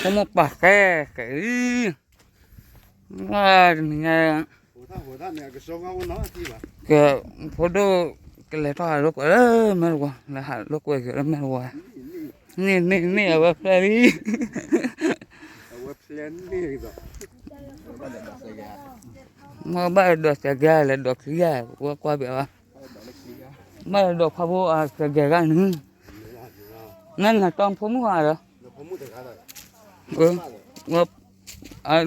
ဖိမုၣ်ပာ်ဃဲဃဲအံၤ, တနံၤညါ ကဲ ဖိဒိၣ် ကလဲၤထီၣ်ဟးလိာ်ကွဲလၢမဲၢ်တဝီ, လဲၤဟးလိာ်ကွဲက့ၤလၢမဲၢ်တဝီ, န့ၣ်န့ၣ်န့ၣ် အဝဲဖျဲလံ, မ့ၢ်ဘၣ်ဒိးစဲးကဲလဲၤဒိးချံဂၤ ဝဲကွၢ်ဘၣ်ဘၣ်, ဘၣ်ဒိးခွါဖိအစဲးကဲဂၤနုၤ, နနၤတီဖိမုၣ်ဧါဒီး,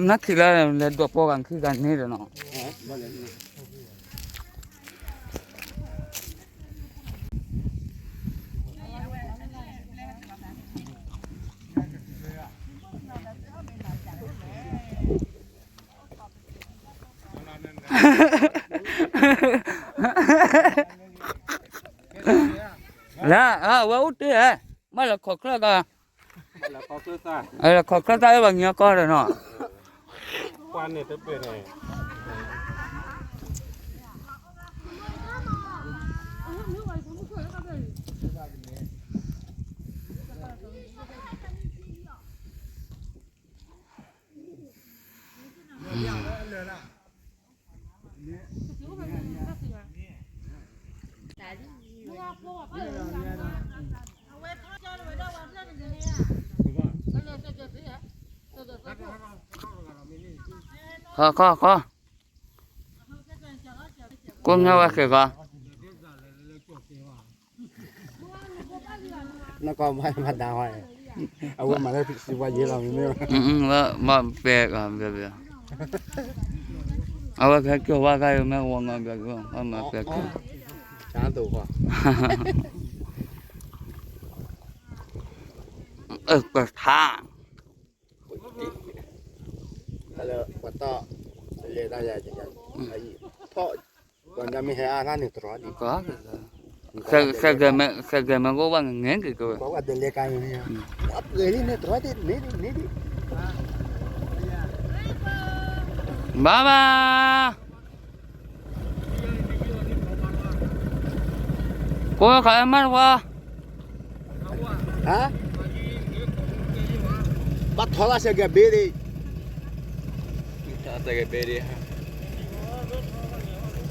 နခံလၢလဲၤဒိးပိာ်ဂၤခံဂၤန့ၣ်ဒီးနီၤ. လၢ အဝဲအိၣ်တ့ၢ်ဧါ, ဘၣ်လဲၤခိးချၢၣ်ကီး, လဲၤခိးချၢၣ်တၢ်အၢဘၣ်ညီကီၢ်ဒီးနီၤ. ခီခီခီ, ကိးညါဝဲဃဲၤကီး. နကမၤဒၣ်ဝဲ, အဝဲမၤလၢစံးပှၤယ့လီၤမ့ၢ်, မၤပဲကီး, အဝဲကဲကၠီၤဝါကါမ့ၢ်ဝီငီဘၣ်, မၤပဲကီး, အကထါ ပှၤတီၢ်လဲၤတၢ်ယၤ, ထီၣ်, ပှၤမ့ၢ်ဟဲအါထီၣ်န့ၣ်တြီဒံး, ဃဲးဂဲၤမ့ၢ်ကအိၣ်ဘၣ်ငဲၤက့ၤကဝဲ, ပှၤဒလဲကါန့ၣ်, ပှၤပှဲၤလံန့ၣ်တြီဒံး, န့ၣ်ဒံး, ဘၣ်ဘၣ်. ကိးခါအမါတဝါ, ဟါ, ဘၣ်ထီလၢစဲးကဲၤဘ့ဒံး, ကဲၤခီ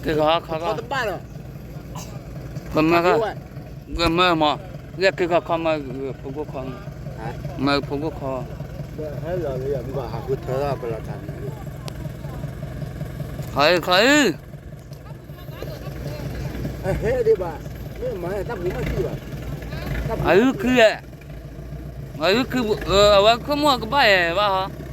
ခီ, ကမၢ, ကမၢမး, လၢကဲၤခီခီမၢဖိကိၣ်ခီ, မၢဖိကိၣ်ခီ, ခီအံၤ ခီအံၤ, အုခံ, အုခံ, အဝဲခိၣ်မူအကဘၣ်ယဲဘၣ်ဟီ.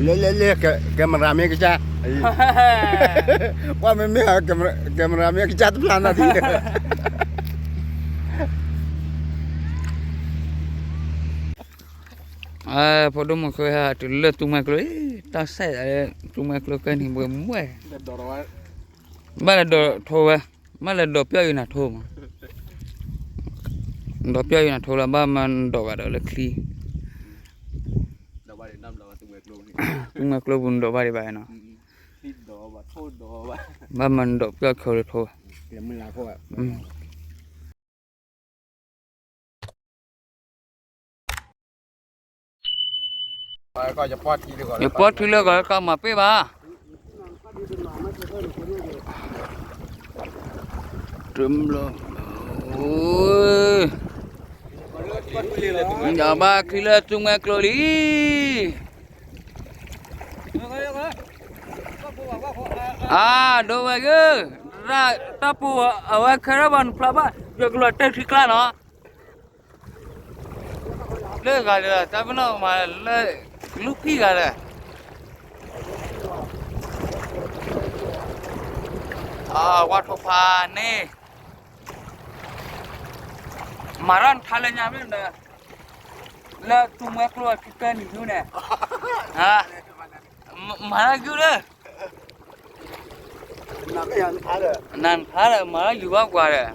လဲၤလဲၤလဲၤ camera မ့ၢ်ကစၢ်, ကွၢ်မ့မ့ၢ် camera မ့ၢ်ကစၢ်တဖျါနီၤဒံး. ဖိဒိၣ်မုၣ်ဃ့ဟဲတုၤလၢသူမွဲကျိ, တၢ်ဆဲး သူမွဲကျိကဲန့ၣ်ဘှဲဘှဲ, ဘၣ်လဲၤဒိးထိဝဲ, ဘၣ်လဲၤဒိးပျီၢ်အံၤနၤထိမး, ဒိးပျီၢ်အံၤနၤထိလီၤ ဘၣ်မၤဒိးဂၤဒီးလၢချံ, သူမွဲကျိပူၤနဒိးဘၣ်ဒံးဘၣ်နီၤ, ဘၣ်မၤဒိးပျီၢ်ခိလၢထိ ယပီၢ်ထံလၢဂီၤလၢကမၤပ့ၢ်ဘၣ်. တဘျီ, ယဘၣ်ချံလၢသူမွဲကျိလံ. အါ, ဒိဝဲဂ့ၤ, တၢ်ပူၤအဝဲခဲရၢ်ဘၣ်နဖျါဘၣ်, ယကလီၤတဲာ်ထံကျါနီၤ. လၢဂၤဒီး တၢ်ပနီၣ်မၤလၢ လူၢ်ဖံးဂၤဒီး အဝဲထိဖးန့ၣ် မၤထီၣ်နထါလၢညါမ့ၢ်ဒီး လၢသူမွဲကျိအထံကၢနံၤနူန့ၣ်, အါ, မၤတၢ်ကုၢ်လၢ နၤနခါဒီး မၤတၢ်ယူၤဘၣ်ကွၢ်ဒီး,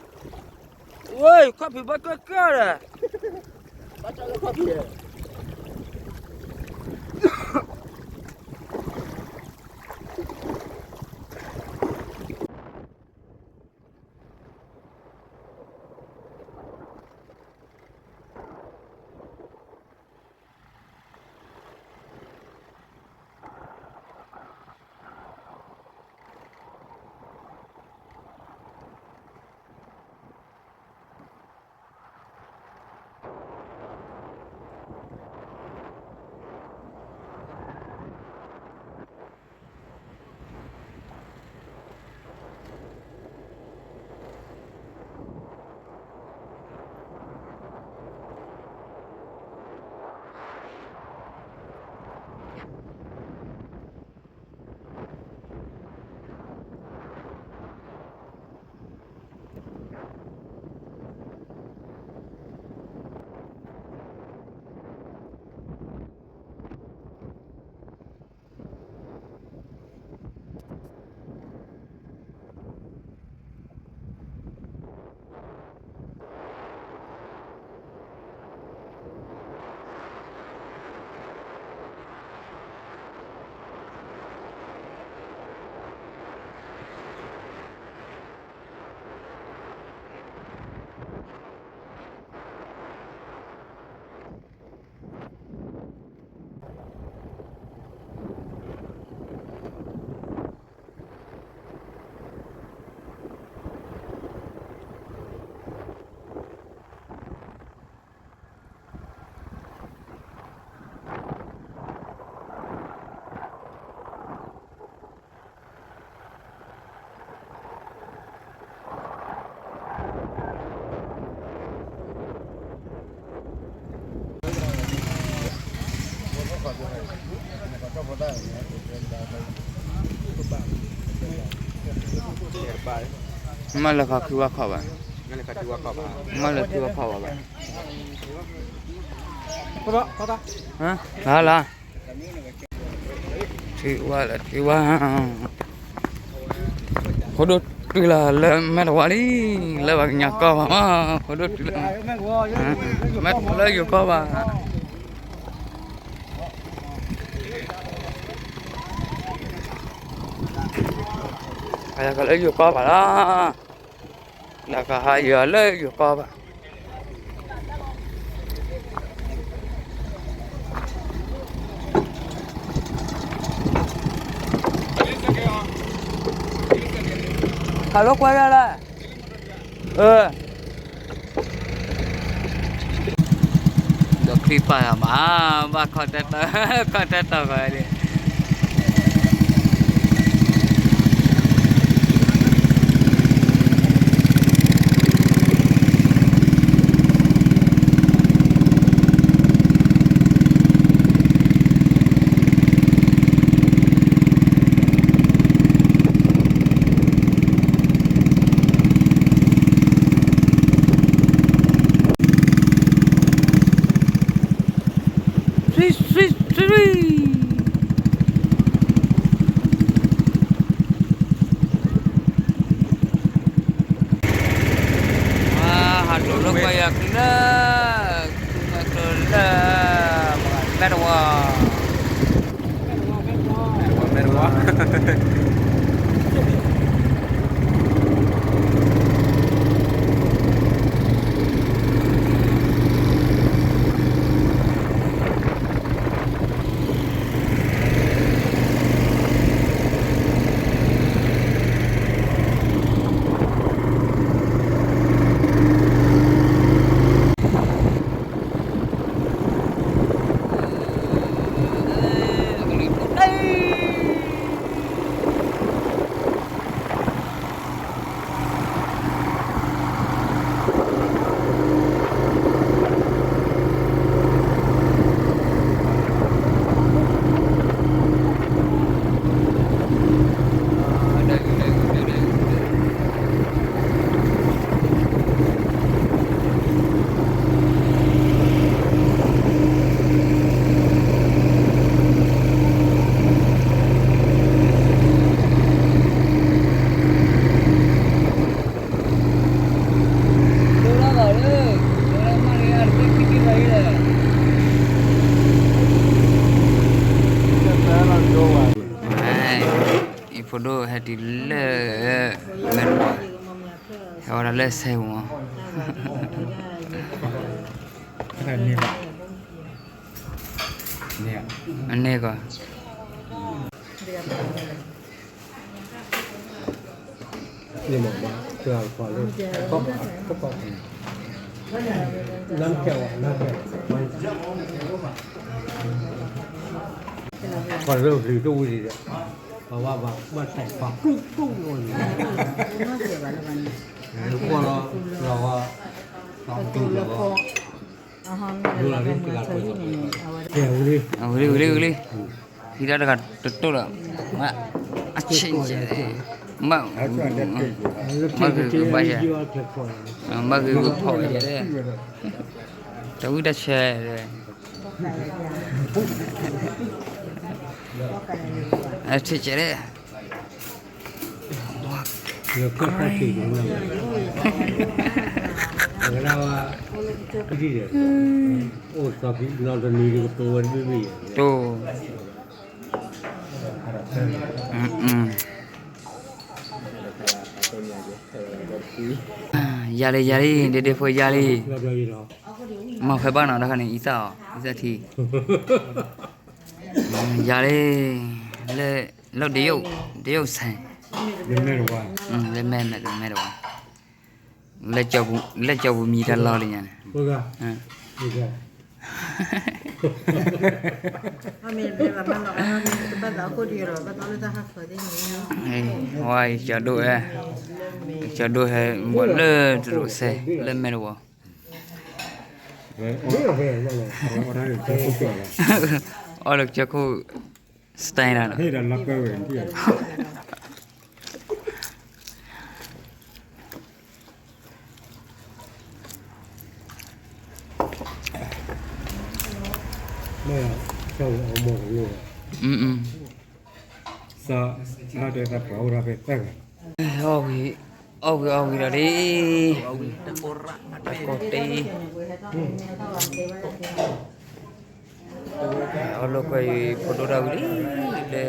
ဝဲ ခီၣ်ဖံးဘၣ်ကၢကၢဒီး, ဘၣ်တၢ်လၢခီၣ်ဖံး မ့ၢ်လၢခီခုဝါခီဘၣ်, မ့ၢ်လၢခုဝါခီဘၣ်ဘၣ်, လၢလၢ ထံဝါလၢထံဝါ, ဖိဒိၣ်တုၤလီၤလၢမဲာ်တဝါလံ, လၢပှၤကညီကီၢ်ဘၣ်မး, ဖိဒိၣ်တုၤလီၤ, မဲာ်တဝါလၢယိၤကီၢ်ဘၣ်, လၢယိၤကီၢ်ဘၣ်လီၤ, လၢကဟးယၤလၢယိၤကီၢ်ဘၣ်. ဟးလိာ်ကွဲဒၣ်လၢ, အၢ, ဒီးချံပာ်မး, ဘၣ်ခီတဲတၢ်, ခီတဲတၢ်ဂီၤဒံး. Sweet, sweet, sweet. ဟးဒိၣ်လၢပှၤယၤကျုလၢ, ကျုမ့ၢ်ကျိလၢ, မဲာ်တဝါ, မဲာ်တဝါ. ဖိဒိၣ်ဟဲတုၤလၢ မဲၢ်တဝီ, ဟဲဝဲဒၣ်လၢစဲးပူၤမး, အန့ၢ်ကီး ပှၤလၢပျံၤတဝံၤဒံးဒီး ပှၤဘၣ်ဘၣ်ဘၣ်တၢ်ပှၤကူၣ်ကူၣ်လီၤန့ၣ်, ကွၢ်လီၤလီၤ, ဝံၤလံဝံၤလံဝံၤလံ, ဟံးတၢ်တဂၤတတိၢ်လီၤ, အဆ့ၣ်ကဲး, ဘၣ်ဂ့ၤဂ့ၤဘၣ်ယဲ, ဘၣ်ဂ့ၤဂ့ၤဖီၣ်ဝဲယဲ, တၢ်ဝံၣ်တၢ်ဆဲး အထံၣ်ကဲး, တိၢ်, ယၤလံယၤလံ ဒ့ဒ့ဖိယၤလံ, မ့ၢ်ဖဲဘၣ်နီၤ တၢ်ခါန့ၣ် အံသၣ်အီၤ အံသၣ်ထံ, ယၤလံ, လၢ လၢတရုတ်, တရုတ်ဆိုင်, လၢမဲၢ်မဲၢ်တဝါ, လၢကၠီပူၤမံၤတၢ်လီၢ်လံညါန့ၣ်, ဝါကၠီဒိၣ်ဟဲ, ကၠီဒိၣ်ဟဲမၤလၢတရုတ်ဆိုင် လၢမဲၢ်တဝါ, အီၣ်လၢကၠီခိၣ် style လီၤ. အီၣ်ဝံၤအီၣ်ဝံၤဒီးလံ, တၢ်ကီတ့ အီၣ်လိာ်ကွဲအံၤ ဖိဒိၣ်တၢ်ဝံၤလံ, လၢ တ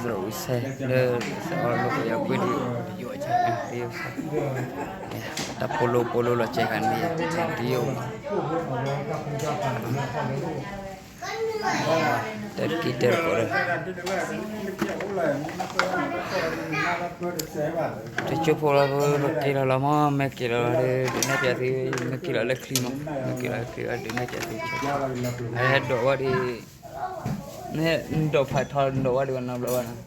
ရုတ်ဆိုင် လၢ အီၣ်လိာ်ကွဲအံၤကွံာ်ဒံး, တရုတ်ဆိုင်, တၢ်ပိာ်လိာ်ပိာ်လိာ်လီၤစဲးခါန့ၣ်, တရုတ် တၢ်တက့ၢ်တၢ်တကိးဒီး တကၠိဖိလီၤ, ပက့ၤလီၤလီၤမး, မ့ၢ်က့ၤလီၤလီၤဒီး ဒုးနဲၣ်ပၠးသု, မ့ၢ်က့ၤလီၤလၢချံမး, မ့ၢ်က့ၤလီၤလၢချံ ဒုးနဲၣ်ပၠးသု, အဟဲဒိးဝဲဒၣ်, မ့ၢ်ဒိးဖးထီ ဒိးဝဲဒၣ်နီတဘျီဘၣ်နီၤ, တၢ်တီဝဲဒၣ်, ဒိးဖးထီ ဒုးနဲၣ်ပၠးသု, အိၣ်ခိးဒီးဘိးဘိး လဲၤတၢ်ကိးလံ, တၢ်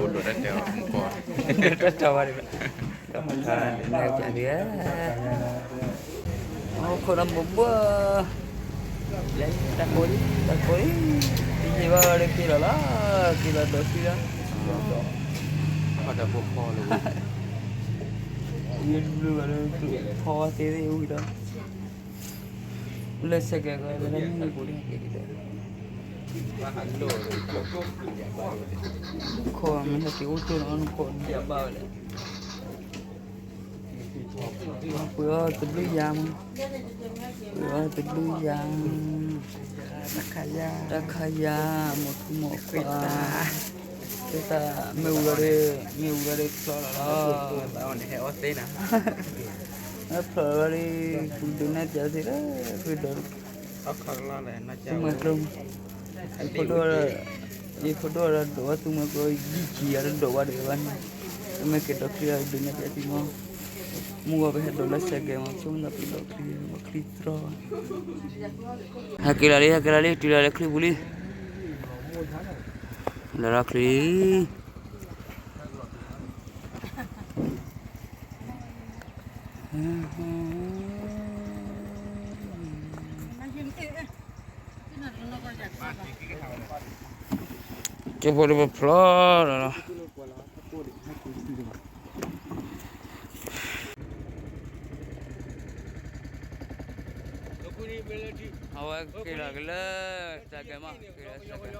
ကိးလံ, တယံာ်ဘၣ်ဒီးက့ၤလီၤလီၤ, က့ၤလီၤဒိးချံလီၤ, ဖီတၢ်ဖိဖီလီၤ, ယဘျုးဘၣ်ဒီး ဖီသ့သ့ၣ်ဝံၤဒီး, လၢစဲးကဲးကီး လၢမုၢ်နံၤပူၤလံက့ၤဒီး, ခိးမ့ၢ်ဟဲက့ၤအိၣ်ကၠိနီၤ နခိးန့ၣ်ဘၣ်ဝဲလဲၣ် ပှ့ၤအီၣ်တဘျုးယၤမး, ပှ့ၤအီၣ်တဘျုးယၤ, တၢ်ခးယၤ, မိၢ်ထူမိၢ်ခွါ, တၢ်မ့ၢ်ဝံၤဒီး, မ့ၢ်ဝံၤဒီးဖျီလီၤလီၤ, ဖျီလီၤလီၤဒီး, ပဒုးနဲၣ်ပၠးသ့လၢ, ပဒိး သူမွဲကျိ, ယဖိဒိၣ်, ယဖိဒိၣ်ဒီးဒိးဝဲသူမွဲကျိ ယံာ်ယံာ်ဒီးဒိးဝဲဒီးဘၣ်န့ၣ်, ပမ့ၢ်က့ၤဒိးချံဒီးဒုးနဲၣ်ပၠးသုမး, မုၢ်ဂီၤပဟဲဒိးလၢစဲးကဲးမး ဆိကမိၣ်သးပဒိးချံ, ချံတြီဘၣ်, ဟဲက့ၤလီၤလံ ဟဲက့ၤလီၤလံ တုၤလီၤလၢချံပူၤလံ, လီၤလီၤချံ ကၠိဖိတပဖျီလီၤလီၤ, အဝဲက့ၤလီၤက့ၤလၢစဲးကဲးမး က့ၤလီၤစဲးကဲး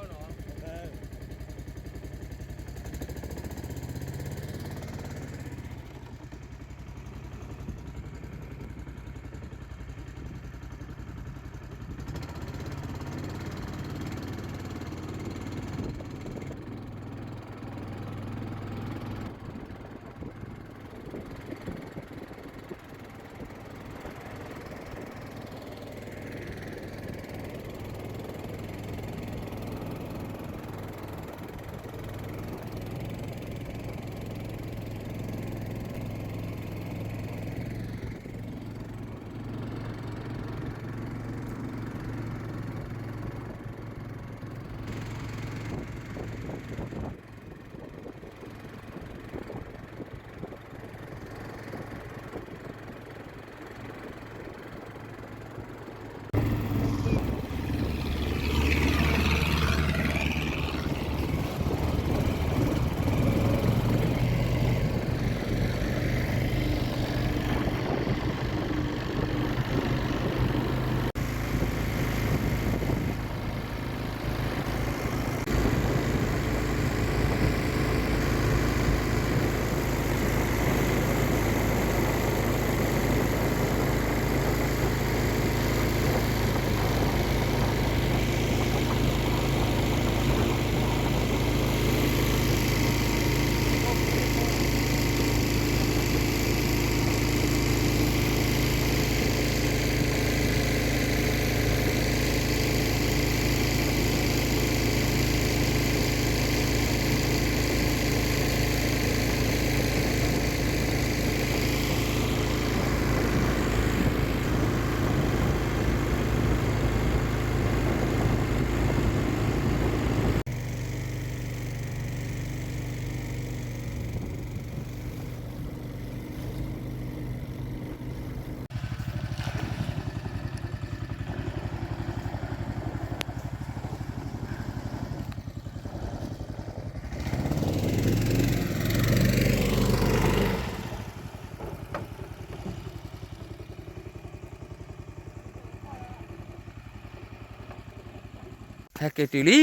ဟဲက့ၤတုၤလံ,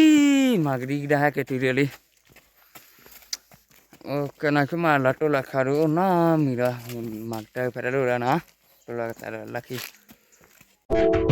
မၤကဒံကဒါဟဲက့ၤတုၤလံလံ. ကနၣ်ဆူမး လီၤတိၢ်လီၤခးဒုးအိၣ်နီတမံၤဒီး မၤကတၢၢ်ဖဲတၢ်ဒိၣ်ဒီးနီၤ, တိၢ်လီၤကသးဒီးလၢခံ